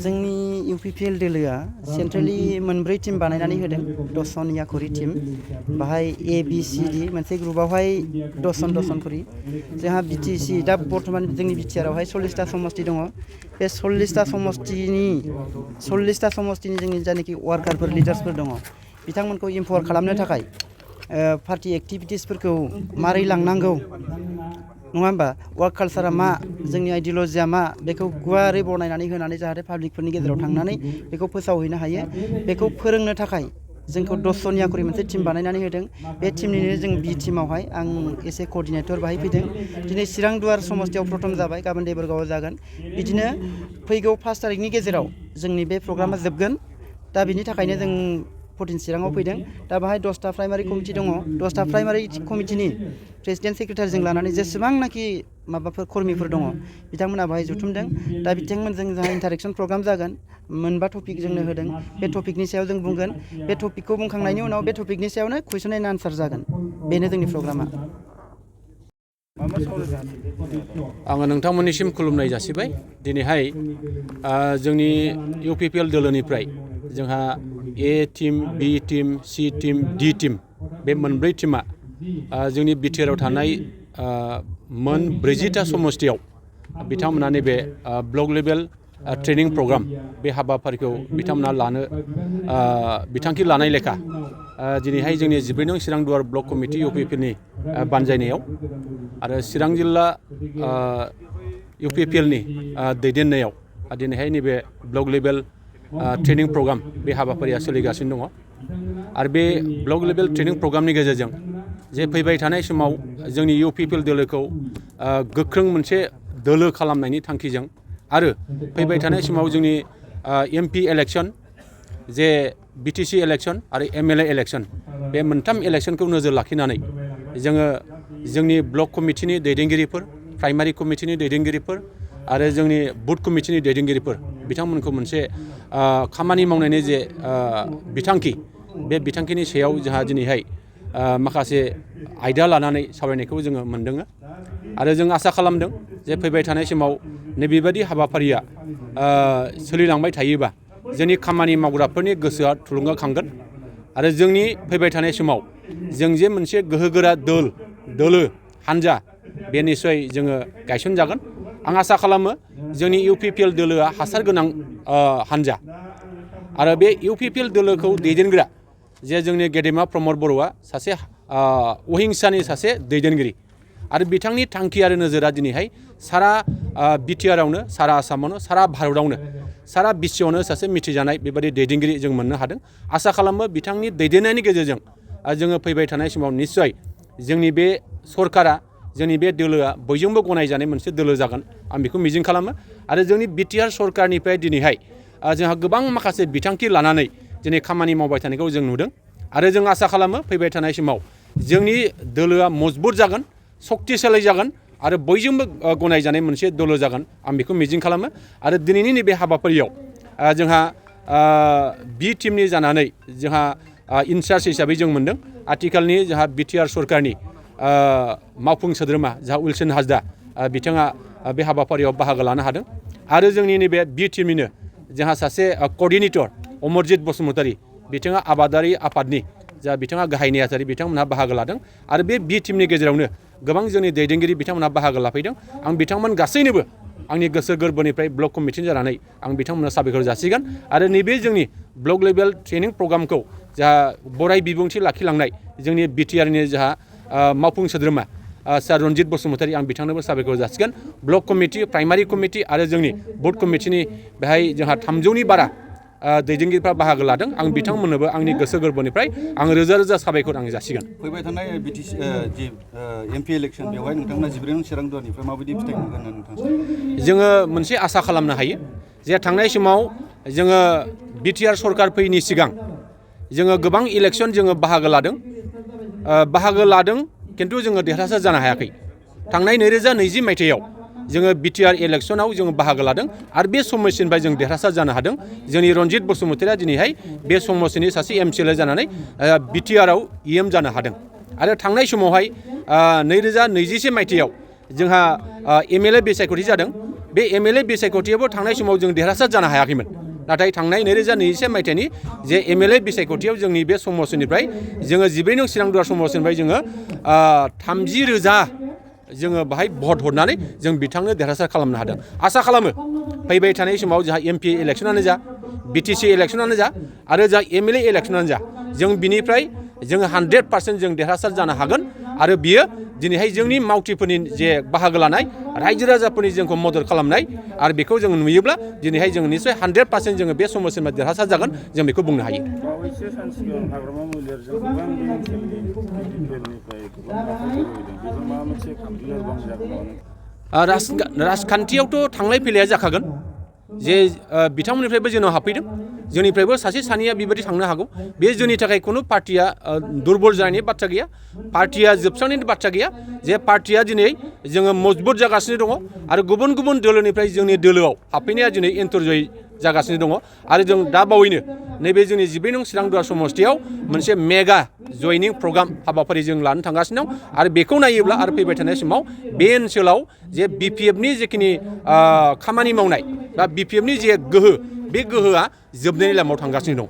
जोंनि UPPL दोलोआ सेन्ट्रेलि मोनब्रै टीम बानायनानै होदों 10 जन खरि टीम बाहाय ABCD मोनसे ग्रुपआवहाय 10 जन खरि जोंहा BTC दा बर्तमान जोंनि BTR आवहाय 40टा समष्टि दङ बे 40टा समष्टिनि जोंनि जानाखि वार्कारफोर लिडार्सफोर दङ बिथांमोनखौ इम्पावार खालामनो थाखाय पार्टी एक्टिभिटिसफोरखौ मारै लांनांगौ नङा होमबा वर्क कालचारा मा जोंनि आइडियोलजिया मा बेखौ गुवारै बनायनानै होनानै जाहाथे पाब्लिकफोरनि गेजेराव थांनानै बेखौ फोसावहैनो हायो बेखौ फोरोंनो थाखाय जोंखौ 10 जन खरि मोनसे टीम बानायनानै होदों बे टीमनिनो जों बी टीमावहाय आं एसे कोअर्डिनेटर बाहाय फैदों दिनै चिरां दुवार समष्टियाव प्रथम जाबाय गाबोन देबरगावआव जागोन बिदिनो फैगौ 5 तारिखनि गेजेराव जोंनि बे प्रग्रामा जोबगोन दा बिनि थाखायनो जों 14 चिराङाव फैदों दा बाहाय 10टा प्राइमारि कमिटि दङ 10टा प्राइमारि कमिटिनि प्रेसिडेन्ट सेक्रेटारिजों लानानै जेसेबांनाखि माबाफोर कर्मिफोर दङ बिथांमोना बाहाय जुथुमदों दा बिथांमोनजों जोंहा इन्टारेक्सन प्रग्राम जागोन मोनबा टपिक जोंनो होदों बे टपिकनि सायाव जों बुंगोन बे टपिकखौ बुंखांनायनि उनाव बे टपिकनि सायावनो कुइसन एन्ड आन्सार जागोन बेनो जोंनि प्रग्रामा आङो नोंथांमोननिसिम खुलुमनाय जासिबाय दिनैहाय जोंनि UPPL दोलोनिफ्राय जोंहा A team B team C team D team बे मोनब्रै टीमा जोंनि बिटिआरआव थानाय मोन 40टा समष्टियाव बिथांमोना नैबे ब्लक लेभेल ट्रेनिं प्रग्राम बे हाबाफारिखौ बिथांमोना लानो बिथांखि लानाय लेखा दिनैहाय जोंनि 14 नं चिरां दुवार ब्लक कमिटि UPPLनि बानजायनायाव आरो चिरां जिल्ला UPPLनि दैदेननायाव दिनैहाय नैबे ब्लक लेभेल ट्रेनिं प्रग्राम बे हाबाफारिया सोलिगासिनो दङ आरो बे ब्लक लेभेल ट्रेनिं प्रग्रामनि गेजेरजों जे फैबाय थानाय समाव जोंनि UPPL दोलोखौ गोख्रों मोनसे दोलो खालामनायनि थांखिजों आरो फैबाय थानाय समाव जोंनि MP इलेक्शन जे BTC इलेक्शन आरो MLA इलेक्शन बे मोनथाम इलेक्शनखौ नोजोर लाखिनानै जोङो जोंनि ब्लक कमिटिनि दैदेनगिरिफोर प्राइमारि कमिटिनि दैदेनगिरिफोर आरो जोंनि बुथ कमिटिनि दैदेनगिरिफोर बिथांमोनखौ मोनसे खामानि मावनायनि जे बिथांखि बे बिथांखिनि सायाव जोंहा दिनैहाय माखासे आयदा लानानै सावरायनायखौ जोङो मोनदों आरो जों आसा खालामदों जे फैबाय थानाय समाव नैबेबायदि हाबाफारिया सोलिलांबाय थायोबा जोंनि खामानि मावग्राफोरनि गोसोआ थुलुंगाखांगोन आरो जोंनि फैबाय थानाय समाव जों जे मोनसे गोहोगोरा दोलो हानजा बे निस्सय जोङो गायसनजागोन आं आसा खालामो जोंनि UPPL दोलोआ हासार गोनां हानजा आरो बे UPPL दोलोखौ दैदेनग्रा जे जोंनि गेदेमा प्रमद बर'आ सासे अहिंसानि सासे दैदेनगिरि आरो बिथांनि थांखि आरो नोजोरा दिनैहाय सारा बिटिआरआवनो सारा आसामावनो सारा भारतआवनो सारा बिश्वआवनो सासे मिथिजानाय बेबायदि दैदेनगिरि जों मोननो हादों आसा खालामो बिथांनि दैदेननायनि गेजेरजों जोङो फैबाय थानाय समाव निस्सय जोंनि बे सरकारा जोंनि बे दोलोआ बयजोंबो गनायजानाय मोनसे दोलो जागोन आं बेखौ मिजिं खालामो आरो जोंनि बिटिआर सरकारनिफ्राय दिनैहाय जोंहा गोबां माखासे बिथांखि लानानै दिनै खामानि मावबाय थानायखौ जों नुदों आरो जों आसा खालामो फैबाय थानाय समाव जोंनि दोलोआ मजबुत जागोन सक्तिशालि जागोन आरो बयजोंबो गनायजानाय मोनसे दोलो जागोन आं बेखौ मिजिं खालामो आरो दिनैनि नैबे हाबाफारियाव जोंहा बी टीमनि जानानै जोंहा इनचार्ज हिसाबै जों मोनदों आथिखालनि जोंहा बिटिआर सरकारनि मावफुं सोद्रोमा जोंहा उइलसन हाजदा बिथाङा बे हाबाफारियाव बाहागो लानो हादों आरो जोंनि नैबे बी टीमनिनो जोंहा सासे कअर्डिनेटर अमरजित बसुमतारी बिथाङा आबादारि आफादनि जा बिथाङा गाहाय नेहाथारि बिथांमोनहा बाहागो लादों आरो बे बी टीमनि गेजेरावनो गोबां जोंनि दैदेनगिरि बिथांमोनहा बाहागो लाफैदों आं बिथांमोन गासैनोबो आंनि गोसो गोरबोनिफ्राय ब्लक कमिटिनि जानानै आं बिथांमोननो साबायखर जासिगोन आरो नैबे जोंनि ब्लक लेभेल ट्रेनिं प्रग्रामखौ जाहा बराय बिबुंथि लाखिलांनाय जोंनि बिटिआरनि जाहा मावफुं सोद्रोमा सार रन्जित बसुमतारी आं बिथांनोबो साबायखर जासिगोन ब्लक कमिटि प्राइमारि कमिटि आरो जोंनि बुथ कमिटिनि बेहाय जोंहा 300नि बारा दैदेनगिरिफ्रा बाहागो लादों आं बिथांमोननोबो आंनि गोसो गोरबोनिफ्राय आं रोजा रोजा साबायखर आं जासिगोन फैबाय थानाय BTC जि MP इलेक्शन बेवहाय नोंथांमोना 14 नं चिरां दुवारनिफ्राय माबायदि फिथाइ मोनगोन होननानै नोंथाङा जोङो मोनसे आसा खालामनो हायो जे थांनाय समाव जोङो बिटिआर सरकार फैयैनि सिगां जोङो गोबां इलेक्शन जोङो बाहागो लादों खिन्थु जोङो देरहासार जानो हायाखै थांनाय 2020 मायथाइयाव जोङो बिटिआर इलेक्शनाव जोङो बाहागो लादों आरो बे समस्टिनिफ्राय जों देरहासार जानो हादों जोंनि रन्जित बसुमतारीया दिनैहाय बे समस्टिनि सासे MCLA जानानै बिटिआरआव EM जानो हादों आरो थांनाय समावहाय 2021 मायथाइयाव जोंहा MLA बिसायख'थि जादों बे MLA बिसायख'थियावबो थांनाय समाव जों देरहासार जानो हायाखैमोन नाथाय थांनाय 2021 मायथाइनि जे MLA बिसायख'थियाव जोंनि बे समस्थिनिफ्राय जोङो 14 नं चिरांदुवार समस्थिनिफ्राय जोङो 30,000 जोङो बाहाय भट हरनानै जों बिथांनो देरहासार खालामनो हादों आसा खालामो फैबाय थानाय समाव जोंहा MP इलेक्सनानो जा BTC इलेक्सनानो जा आरो जा MLA इलेक्सनानो जा जों बिनिफ्राय जोङो 100% जों देरहासार जानो हागोन आरो बियो दिनैहाय जोंनि मावथिफोरनि जे बाहागो लानाय रायजो राजाफोरनि जोंखौ मदद खालामनाय आरो बेखौ जों नुयोब्ला दिनैहाय जों निश्चय 100% जोङो बे समस्यानिफ्राय देरहासार जागोन जों बेखौ बुंनो हायो बावैसो सान सिगां हाग्रामा मैदेरजों गोबां बे ओनसोलनि UPPLनिफ्राय गोबां माखासे बेजों माबा मोनसे लोरबां जागोन राजखान्थियावथ' थांलाय फैलाया जाखागोन जे बिथांमोननिफ्रायबो जोंनाव हाबफैदों जोंनिफ्रायबो सासे सानैया बेबायदि थांनो हागौ बे जोंनि थाखाय खुनु पार्टिया दुरबल जानायनि बाथ्रा गैया पार्टिया जोबस्रांनायनि बाथ्रा गैया जे पार्टिया दिनै जोङो मजबुत जागासिनो दङ आरो गुबुन गुबुन दोलोनिफ्राय जोंनि दोलोआव हाबफैनाया दिनै एन्टरजय जागासिनो दङ आरो जों दा बावैनो नैबे जोंनि 14 नं चिरांदुवार समस्थियाव मोनसे मेगा जयनिं प्रग्राम हाबाफारि जों लानो थांगासिनो दं आरो बेखौ नायोब्ला आरो फैबाय थानाय समाव बे ओनसोलाव जे BPFनि जेखिनि खामानि मावनाय बा BPFनि जे गोहो बे गोहोआ जोबनायनि लामायाव थांगासिनो दं